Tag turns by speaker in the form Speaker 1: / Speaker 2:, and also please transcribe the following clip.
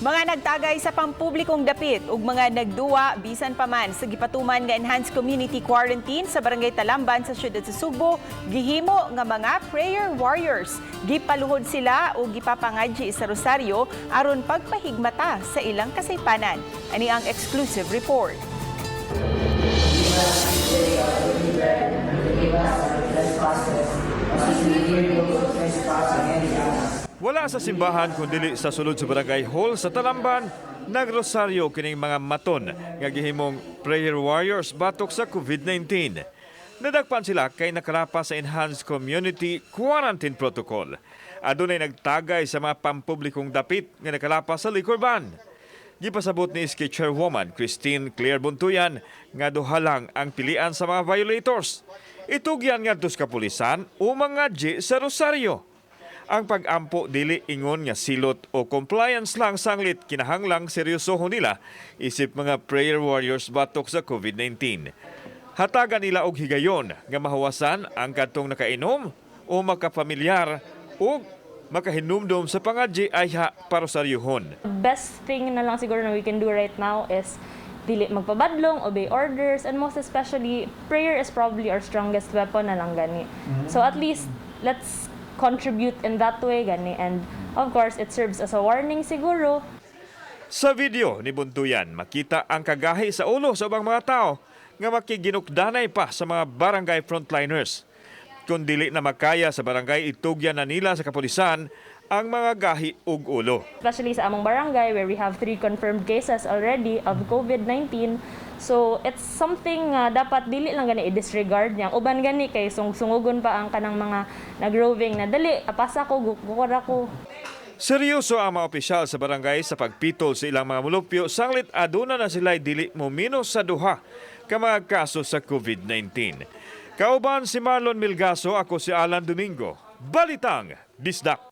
Speaker 1: Mga nagtagay sa pampublikong dapit ug mga nagduwa bisan pa man sa gipatuman nga enhanced community quarantine sa Barangay Talamban sa siyudad sa Sugbo, gihimo nga mga prayer warriors. Gipaluhod sila ug gipapangadyi sa rosaryo aron pagpahigmata sa ilang kasaypanan. Ani ang exclusive report.
Speaker 2: Wala sa simbahan kundili sa sulod sa barangay hall sa Talamban, nagrosaryo kining mga maton nga gihimong prayer warriors batok sa COVID-19. Nadakpan sila kay nakalapa sa Enhanced Community Quarantine Protocol. Adunay nagtagay sa mga pampublikong dapit nga nakalapa sa liquor ban. Gipasabot ni SK Chairwoman Christine Claire Buntuyan nga duha lang ang pilian sa mga violators. Itugyan ngadto sa kapulisan o mangadyi sa rosaryo. Ang pag-ampo dili ingon nga silot o compliance lang, sanglit kinahanglang seryosohon nila isip mga prayer warriors batok sa COVID-19. Hatagan nila og higayon nga mahuwasan ang kadtong nakainom o makapamilyar o makahinumdom sa pangadyi ayha parosaryohon.
Speaker 3: Best thing na lang siguro na we can do right now is dili magpabadlong, obey orders, and most especially, prayer is probably our strongest weapon na lang gani. So at least, let's contribute in that way gani. And of course, it serves as a warning siguro.
Speaker 2: Sa video ni Buntuyan, makita ang kagahi sa ulo sa ubang mga tao nga makiginukdanay pa sa mga barangay frontliners. Kung dili na makaya sa barangay, itugyan na nila sa kapulisan ang mga gahi ug ulo.
Speaker 3: Especially sa among barangay where we have three confirmed cases already of COVID-19. So it's something nga dapat dili lang gani i-disregard niya. Uban gani kay sung sungugon pa ang kanang mga nagroving na dali apasa ko gukor ako.
Speaker 2: Seryoso ang mga opisyal sa barangay sa pagpitol sa ilang mga mulupyo, sanglit aduna na sila dili mo minus sa duha ka mga kaso sa COVID-19. Kauban si Marlon Milgaso, ako si Alan Domingo. Balitang Bisdak.